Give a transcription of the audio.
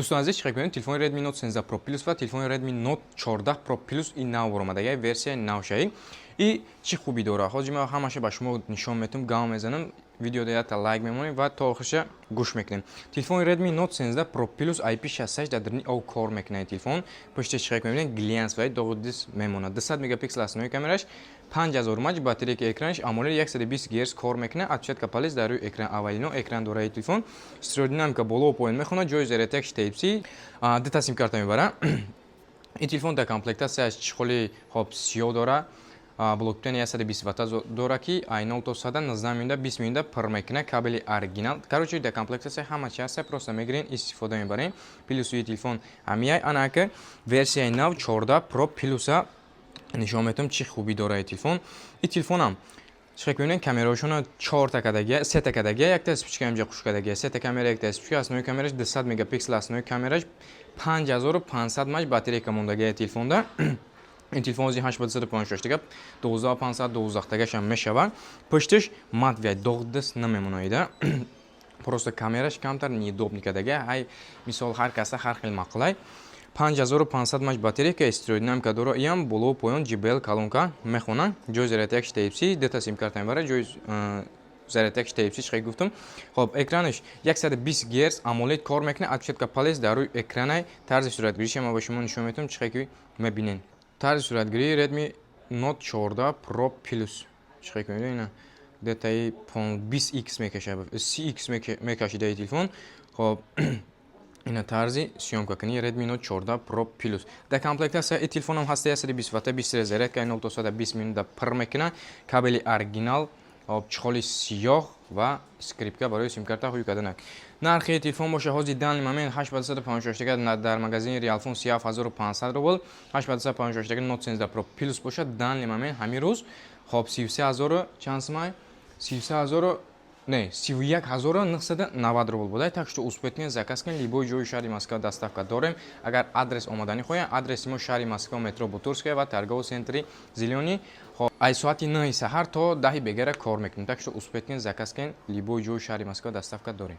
Дӯстон азиз, чӣ кунем? Телефони Redmi Note 13 Pro Plus ва телефони Redmi Note 14 Pro Plus и нав баромадагай, версияи навшаи. И чӣ хубӣ дорад? Ҳозир ман ҳамаша ба шумо нишон метавам, гав мезанам. Видеода якта лайк мемонем ва то охирша гӯш мекунем. Телефони Redmi Note 13 Pro Plus IP66, дар даруни об кор мекунад телефон. Пушташ, чӣ мебинед, глянцевый, доғу дис мемонад. 200 мегапиксел основной камераш, 5000 мАч батарейка, экранаш AMOLED, 120 Гц кор мекунад, отпечатка палец дар рӯи экран, аввалино экран дораи телефон, стереодинамика, боло поён мехонад, ҷои зарядкаш Type-C, дута симкарта мебарад. Ин телефон дар комплектатсияш чехоли, хоб, сиёҳ дорад, блок питания 120 ватта дорад, ки ай 0 то 100 19 минута, 20 минута пур мекунад, кабели оригинал. Короче, дар комплектатсия ҳама чи ҳаста, просто мегирен, истифода мебарем. Плюсуи телефон ҳамияй. Анака версияи нав 14 Pro Plus-а нишон метавам, чӣ хубӣ дорад телефон. Ин телефонам, чӣ мебинед, камераҳошона чорта кадагия, сета кадагия, якта вспышка инҷа хуш кадагия, сета камера, якта вспышка. Основной камераш 200 мегапиксел, основной камераш, 5500 мАч батарейка мондагия телефонда. Ин телефон ози 8256 тага, 12500, 12 тагашам мешавад. Пуштиш матовый, доғдис намемонаида, просто камераш камтар неудобный кадага. Ҳай, мисол, ҳар каса ҳар хел маъқулай. 5500 мАч батарейка, стереодинамика дора, иам боло поён JBL колонка мехонад, ҷои зарядкаш Type-C, дута симкарта мебарад, ҷои зарядкаш Type-C, чӣ гуфтам. Хоб, экранаш 120 Гц AMOLED кор мекунад, отпечатка палец дар рӯи экранай. Тарзи суратгириша ман ба шумо нишон метавам, чӣ ки мебинед. Тарзи суратгирии Redmi Note 14 Pro Plus, чӣ ки мебинед, ина детаи 20x мекашад, 30x мекашидаи телефон. Хоб, ина тарзи съёмка кунӣ Redmi Note 14 Pro Plus. Дар комплектатсия ин телефонам ҳаста 120 ватта, 23 зарядка, 0 то 120 минута пур мекунад, кабели оригинал, чехоли сиёҳ ва скрепка барои симкарта ҳуй карданак. Нархи телефон боша, ҳозир, данный момент, 8256 тага дар магазини Realphone 37 500 рубл. 8256 тага Note 13 Pro Plus боша, данный момент, ҳамин рӯз, хоб, 33 000 чанд сумай, 33 000, не, 31 990 рубл буда. Так что успеть кунед, заказ кунед, любой ҷои шаҳри Москва доставка дорем. Агар адрес омаданӣ хоҳед, адреси мо: шаҳри Москва, метро Бутырская ва торговый центри Зелёный. Хоб, ай соати 9-и саҳар то 10-и бегара кор мекунем. Так что успеть кунед, заказ кунед, любой ҷои шаҳри Москва доставка дорем.